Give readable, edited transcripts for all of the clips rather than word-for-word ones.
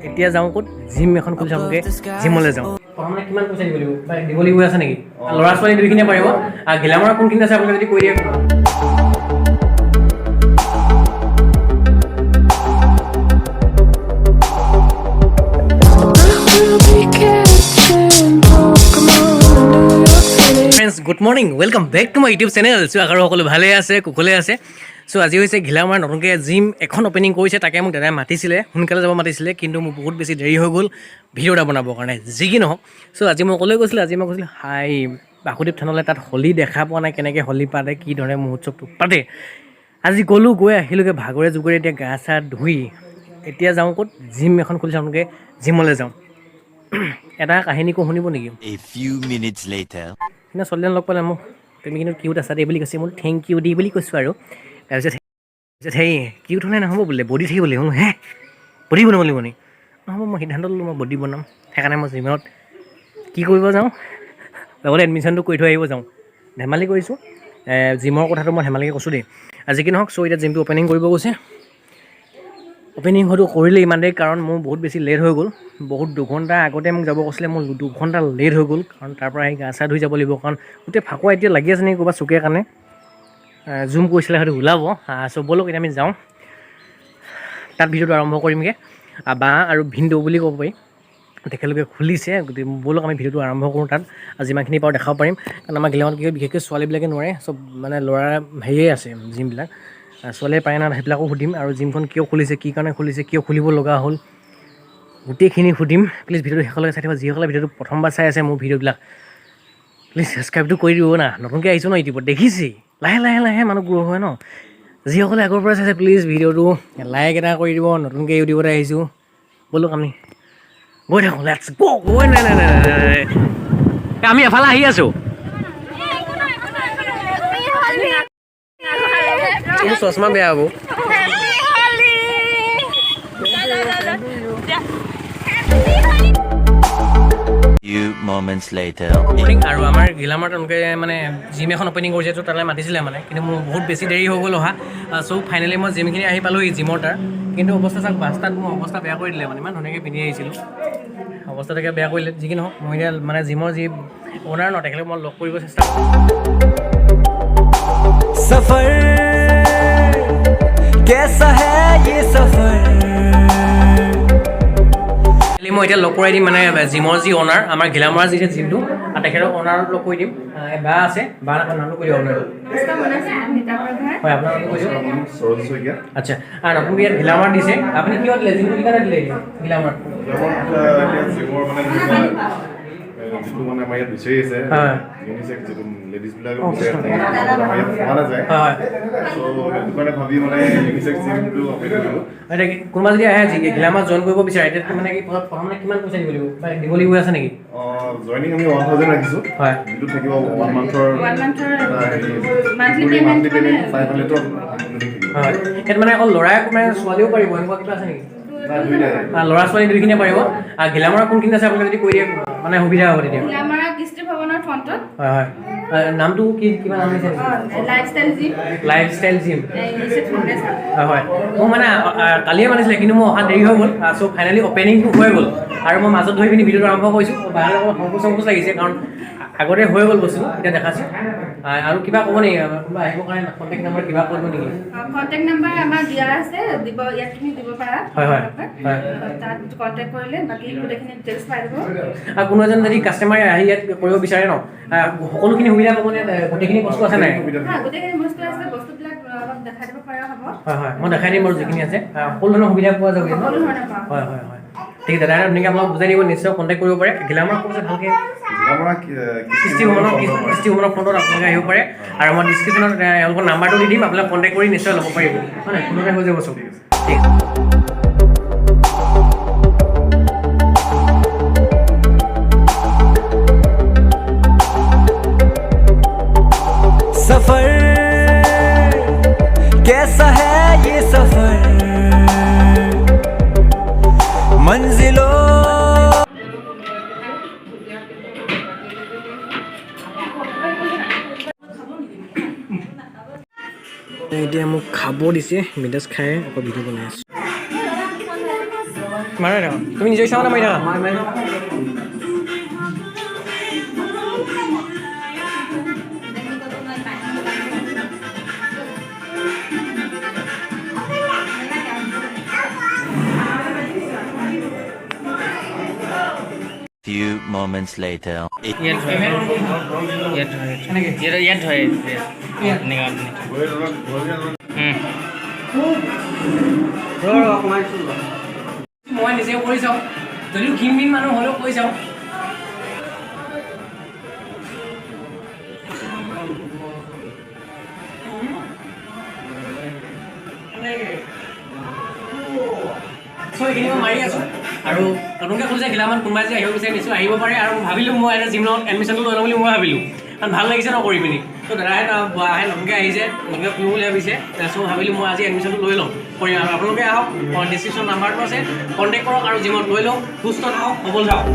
এতিয়া যাওঁ ক'ত? জিম এখন খুলিছে আপোনালোকে, জিমলৈ যাওঁ। প্ৰথমতে কিমান পইচা দিব লাগিব বা দিব লাগিব আছে নেকি? ল'ৰা ছোৱালী দুইখিনিয়ে পাৰিব। আৰু ঘিলামৰা কোনখিনি আছে আপোনালোকে যদি কৈ দিয়ে। We'll be catching Pokemon in New York City. Friends, good morning, welcome back to my YouTube channel. So আশা কৰোঁ সকলো ভালে আছে, কুশলে আছে। চ' আজি হৈছে ঘিলামৰাৰ নতুনকৈ জিম এখন অ'পেনিং কৰিছে। তাকে মোক দাদাই মাতিছিলে, সোনকালে যাব মাতিছিলে, কিন্তু মোৰ বহুত বেছি দেৰি হৈ গ'ল ভিডিঅ' এটা বনাবৰ কাৰণে। যি কি নহওক, চ' আজি মই ক'লৈ গৈছিলোঁ? আজি মই গৈছিলোঁ হাই বাসুদেৱ থানলৈ। তাত হোলী দেখা পোৱা নাই, কেনেকৈ হোলী পাতে, কি ধৰণে মহোৎসৱটো পাতে। আজি গ'লোঁ, গৈ আহিলোগৈ ভাগৰে জোগৰে। এতিয়া গা চা ধুই এতিয়া যাওঁ ক'ত? জিম এখন খুলিছে আপোনালোকে, জিমলৈ যাওঁ। এটা কাহিনী কওঁ, শুনিব নেকি? A few minutes later. সেইদিনা ছোৱালীজনী লগ পালে মোক, "তুমি কিন্তু কিউট আছা দেই" বুলি কৈছে। মোৰ "thank U দি" বুলি কৈছোঁ। আৰু তাৰপিছত সেই কিউট হ'লে নহ'ব বোলে, বডি থাকিব লাগিব। হে, বডি বনাব লাগিব নি? নহ'ব, মই সিদ্ধান্ত ল'লোঁ, মই বডি বনাম। সেইকাৰণে মই জিমত কি কৰিব যাওঁ, লগতে এডমিশ্যনটো কৰি থৈ আহিব যাওঁ। ধেমালি কৰিছোঁ, জিমৰ কথাটো মই ধেমালিকৈ কৈছোঁ দেই। আজি কি নহওক, চ' এতিয়া জিমটো অ'পেনিং কৰিব গৈছে। অ'পেনিং হয়তো কৰিলে ইমান দেৰি, কাৰণ মোৰ বহুত বেছি লেট হৈ গ'ল বহুত। 2 ঘণ্টা আগতে মোক যাব কৈছিলে, মোৰ 2 ঘণ্টা লেট হৈ গ'ল, কাৰণ তাৰ পৰা আহি গা চা ধুই যাব লাগিব। কাৰণ গোটেই ফাকুৱা এতিয়া লাগি আছে নেকি ক'ৰবাত চুকে কাণে। জুম কৰিছিলে, হয়তো ওলাব। চ' ব'লক, এতিয়া আমি যাওঁ তাত, ভিডিঅ'টো আৰম্ভ কৰিমগৈ। বা আৰু ভিনদেউ বুলি ক'ব পাৰি, তেখেতলোকে খুলিছে। গতিকে ব'লক, আমি ভিডিঅ'টো আৰম্ভ কৰোঁ। তাত আৰু যিমানখিনি পাৰোঁ দেখাব পাৰিম, কাৰণ আমাৰ ঘিলামৰাত কি হয়, বিশেষকৈ ছোৱালীবিলাকে নোৱাৰে। চব মানে ল'ৰা হেৰিয়ে আছে জিমবিলাক। ছোৱালীয়ে পাৰে নাই সেইবিলাকো সুধিম, আৰু জিমখন কিয় খুলিছে, কি কাৰণে খুলিছে, কিয় খুলিব লগা হ'ল, গোটেইখিনি সুধিম। প্লিজ ভিডিঅ'টো শেষলৈকে চাই থাকিব। যিসকলে ভিডিঅ'টো প্ৰথমবাৰ চাই আছে মোৰ ভিডিঅ'বিলাক, প্লিজ ছাবস্ক্ৰাইবটো কৰি দিব না। নতুনকৈ আহিছোঁ ন ইউটিউবত, দেখিছেই, লাহে লাহে লাহে মানুহ গ্ৰ' হয় ন। যিসকলে আগৰ পৰা চাইছে, প্লিজ ভিডিঅ'টো লাইক এটা কৰি দিব। নতুনকৈ ইউটিউবত আহিছোঁ। ব'লক, আমি গৈ থাকোঁ, let's গ'। গৈ নাই নাই নাই নাই নাই, আমি এফালে আহি আছোঁ। মোৰ চশমা বেয়া হ'ব। Happy Holi! Few moments later. Morning. আৰু আমাৰ ঘিলামৰাত তেওঁলোকে মানে জিম এখন অ'পেনিং কৰিছে, তো তালৈ মাতিছিলে মানে, কিন্তু মোৰ বহুত বেছি দেৰি হৈ গ'ল অহা। চ' ফাইনেলি মই জিমখিনি আহি পালোহি জিমৰ তাৰ, কিন্তু অৱস্থা চাওক, ৰাস্তাত মোৰ অৱস্থা বেয়া কৰি দিলে। মানে ইমান ধুনীয়াকৈ পিন্ধি আহিছিলোঁ, অৱস্থা তাকে বেয়া কৰিলে। যি কি নহওক, মই এতিয়া মানে জিমৰ যি অ'নাৰ ন, তেখেতক মই লগ কৰিব চেষ্টা কৰিম। सफर कैसा है ये सफर? খালি মই এতিয়া লগ কৰাই দিম, মানে জিমৰ যি অ'নাৰ, আমাৰ ঘিলামৰা যি জিমটো, আৰু তেখেতৰ অ'নাৰক লগ কৰি দিম। বা আছে, বা নামটো কৈ দিয়ক আপোনাৰ। নমস্কাৰ, মোৰ নাম নিতা প্ৰধান। হয়, আপোনাৰ নামটো কৈ দিয়ক। সৰোজ শইকীয়া। আচ্ছা, আৰু নতুনকৈ ইয়াত ঘিলামৰাত দিছে, আপুনি কিয় দিলে জিমটো? কি কাৰণে দিলে এতিয়া ঘিলামৰাত? জিমত এতিয়া জিমৰ মানে ধৰি লোৱা, যিটো মানে আমাৰ ইয়াত বিচাৰি আছে, ইউনিচেক্স যিটো লেডিজবিলাকেও বিচাৰি আছে, আমাৰ ইয়াত পোৱা নাযায়। হয় হয় চ' সেইটো কাৰণে ভাবি মানে ইউনিচেক্স জিমটো অপেন কৰিলোঁ। এতিয়া কোনোবা যদি আহে, ঘিলামৰাত জইন কৰিব বিচাৰে, এতিয়া মানে কি প্ৰথমতে কিমান পইচা দিব লাগিব বা দিব লাগিব আছে নেকি? জইনিং আমি 1000 ৰাখিছোঁ। যিটো থাকিব ওৱান মান্থৰ ওৱান মান্থৰ হেৰি মান্থলি পে'মেণ্ট। মান্থলি মানে পে'মেণ্ট 500ৰ ইনক্লুডিং থাকিব। হয়, ইয়াত মানে অকল ল'ৰাই মানে ছোৱালীও পাৰিব, এনেকুৱা কিবা আছে নেকি? নাই, দুইটাই। ল'ৰা ছোৱালী দুইখিনিয়ে পাৰিব। আৰু ঘিলামৰা কোনখিনি আছে আপোনালোকে যদি কৈ দিয়ে, মানে সুবিধা হ'ব তেতিয়া। ঘিলামৰা কৃষ্টি ভৱনৰ ফ্ৰণ্টত। হয় হয়, নামটো কি, কিবা নাম দিছে নেকি? Lifestyle gym. Life style gym. Unisex fitness. হয় হয়, মোৰ মানে কালিয়ে মাতিছিলে, কিন্তু মোৰ অহা দেৰি হৈ গ'ল। চ' ফাইনেলি অ'পেনিংটো হৈ গ'ল আৰু মই মাজত ধৰি পিনি ভিডিঅ'টো আৰম্ভ কৰিছোঁ। বাহিৰত অকণমান সংকোচ সংকোচ লাগিছে, কাৰণ আগতে হৈ গ'ল বস্তুটো, এতিয়া দেখাইছোঁ। আৰু কিবা ক'ব নেকি? কোনোবা আহিবৰ কাৰণে কণ্টেক্ট নাম্বাৰ কিবা কৰিব নেকি? কণ্টেক্ট নাম্বাৰ আমাৰ দিয়া আছে, দিব ইয়াত তুমি দিব পাৰা। হয় হয় হয় তাত কণ্টেক্ট কৰিলে বাকী গোটেইখিনি ডিটেইলছ পাই যাব। আৰু কোনো এজন যদি কাষ্টমাৰে আহি ইয়াত কৰিব বিচাৰে ন, সকলোখিনি সুবিধা পাবনে? গোটেইখিনি বস্তু আছে নাই? সুবিধা। হা, গোটেইখিনি বস্তু আছে, বস্তুবিলাক অলপ দেখাই দিব পৰা হ'ব। হয় হয়, মই দেখাই দিম বাৰু যিখিনি আছে। সকলো ধৰণৰ সুবিধা পোৱা যাব ইয়াত ন? সকলো ধৰণৰ পাওঁ। হয় হয় হয়, ঠিক আছে। দাদা ধুনীয়াকৈ আপোনাক বুজাই দিব, নিশ্চয় কণ্টেক্ট কৰিব পাৰে। ঘিলামৰা ক'ত আছে ভালকৈ? ঘিলামৰা কৃষ্টি ভৱনৰ ফ্ৰণ্টত আপোনালোকে আহিব পাৰে। আৰু মই ডিছক্ৰিপশ্যনত এওঁলোকৰ নাম্বাৰটো দি দিম, আপোনালোকে কণ্টেক্ট কৰি নিশ্চয় ল'ব পাৰিব। হয় নাই, ফোনতে হৈ যাব চব। ঠিক আছে। सफर कैसा है ये सफर, मंजिलों এতিয়া মোক খাব দিছে, মিডাছ খাই আকৌ ভিডিঅ' বনাই আছোঁ। মাৰা থাকা, তুমি নিজৰ ইচ্ছা মতে মাৰি থাকা। Few moments later. ইয়াত ধৰে, ইয়াত ধৰে, ইয়াত ইয়াত ধৰে, এনেকুৱা এনেকুৱা। মই নিজে কৰি চাওঁ, যদিও ক্ষীণ মিন মানুহ হ'লেও কৰি চাওঁ। চ' এইখিনি মই মাৰি আছোঁ আৰু নতুনকৈ খুলিছে ঘিলামান। কোনোবাই যে আহিব বিচাৰে, নিশ্চয় আহিব পাৰে। আৰু ভাবিলোঁ মই এটা জিমত এডমিশ্যনটো লৈ লওঁ বুলি মই ভাবিলোঁ, কাৰণ ভাল লাগিছে ন কৰি পিনি। ত' দাদাহে আহে, নতুনকৈ আহিছে, নতুনকৈ খুলিম বুলি ভাবিছে। চ' ভাবিলোঁ মই আজি এডমিশ্যনটো লৈ লওঁ কৰি। আৰু আপোনালোকে আহক, ডিছক্ৰিপশ্যন নাম্বাৰটো আছে, কণ্টেক্ট কৰক আৰু জিমত লৈ লওক। সুস্থ থাকক, সবল থাকক।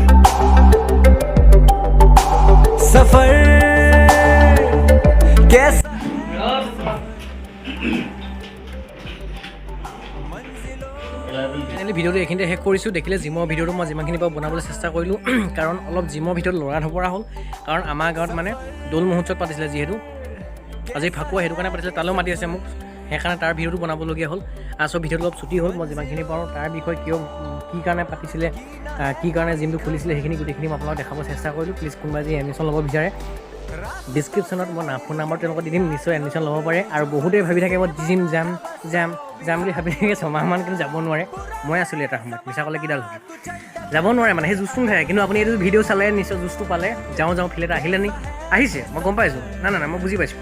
सफर कैसा। ফাইনেলি ভিডিঅ'টো এইখিনিতে শেষ কৰিছোঁ। দেখিলে জিমৰ ভিডিঅ'টো মই যিমানখিনি পাৰোঁ বনাবলৈ চেষ্টা কৰিলোঁ, কাৰণ অলপ জিমৰ ভিতৰত লৰা ধপৰা হ'ল, কাৰণ আমাৰ গাঁৱত মানে দৌল মহোৎসৱ পাতিছিলে, যিহেতু আজি ফাকুৱা, সেইটো কাৰণে পাতিছিলে। তালৈও মাতি আছে মোক, সেইকাৰণে তাৰ ভিডিঅ'টো বনাবলগীয়া হ'ল। আৰু চব ভিডিঅ'টো অলপ ছুটি হ'ল। মই যিমানখিনি পাৰোঁ তাৰ বিষয়ে, কিয় কি কাৰণে পাতিছিলে, কি কাৰণে জিমটো খুলিছিলে, সেইখিনি গোটেইখিনি মই আপোনালোকক দেখাব চেষ্টা কৰিলোঁ। প্লিজ, কোনোবাই যদি এডমিশ্যন ল'ব বিচাৰে, ডিছক্ৰিপশ্যনত মই ফোন নাম্বাৰ তেওঁলোকক দি দিম, নিশ্চয় এডমিশ্যন ল'ব পাৰে। আৰু বহুতেই ভাবি থাকে মই জিম যাম যাম যাম বুলি ভাবি থাকে ছমাহমান, কিন্তু যাব নোৱাৰে। মই আছিলোঁ এটা সময়ত, মিছা ক'লে কিডাল হ'ব? যাব নোৱাৰে মানে সেই জুচটো নাথাকে। কিন্তু আপুনি এইটো ভিডিঅ' চালে নিশ্চয় জুচটো পালে, যাওঁ যাওঁ ফিল এটা আহিলে নি? আহিছে, মই গম পাইছোঁ। নাই নাই নাই, মই বুজি পাইছোঁ।